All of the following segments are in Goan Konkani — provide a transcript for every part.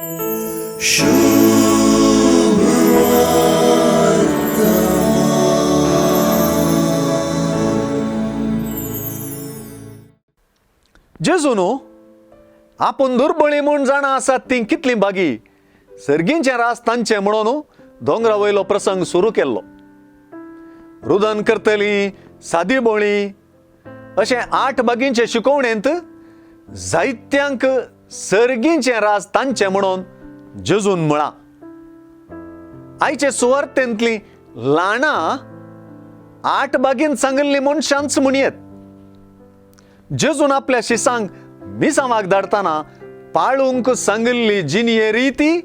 जेजू न्हू आपूण दुर्बळी म्हूण जाणा आसात तीं कितलीं बागी सर्गींचें रास तांचें म्हणून दोंगरा वयलो प्रसंग सुरू केल्लो. रुदन करतली सादी बोळी अशें 8 बागींचे शिकोवणेंत जायत्यांक सर्गींचें राज तांचें म्हणून जेजून म्हळां. आयचे सुवार्तेंतलीं ल्हानां 8 बागीन सांगिल्लीं मनशांच म्हणयेत. जेजून आपल्या शिसांक मिसांवाक धाडटना पाळूंक सांगिल्ली जिणये रिती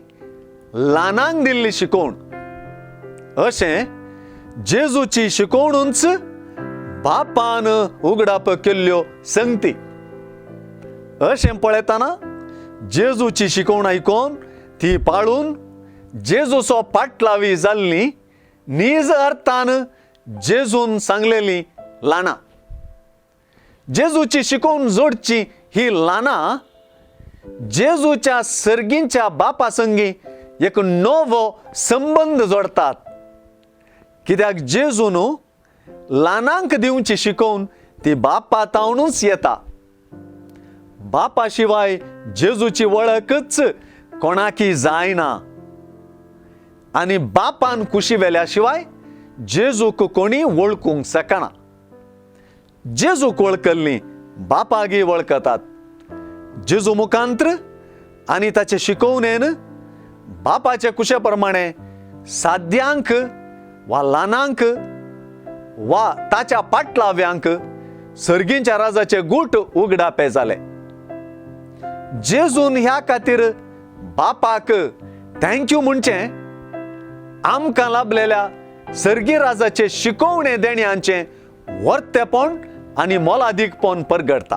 ल्हानांक दिल्ली शिकोवण. अशें जेजूची शिकोवणूच बापान उगडाप केल्ल्यो संगती. अशें पळयतना जेजूची शिकोवण आयकून ती पाळून जेजूचो पाटलावी जाल्ली नीज अर्थान जेजून सांगलेली ल्हानां. जेजूची शिकोवण जोडची ही ल्हानां जेजूच्या सर्गींच्या बापा संगी एक नवो संबंद जोडतात. कित्याक जेजून ल्हानांक दिवची शिकोवन ती बापा तावनूच येता. बापा शिवाय जेजूची वळखच कोणाकी जायना आनी बापान कुशी वेल्या शिवाय जेजूक कोणी वळखूंक शकना. जेजूक वळखल्ली बापागी वळखतात. जेजू मुखांत्र आनी ताचे शिकोवणेन बापाचे कुशे प्रमाणे साद्यांक वा ल्हानांक वा ताच्या पाटलाव्यांक सर्गींच्या राजाचे गूट उगडापे जाले. जेजून ह्या खातीर बापाक thank you म्हणचें आमकां लाभलेल्या सर्गी राजाचे शिकोवणे देण्यांचें वर्तेपण आनी मोलादीकपण परगडटा.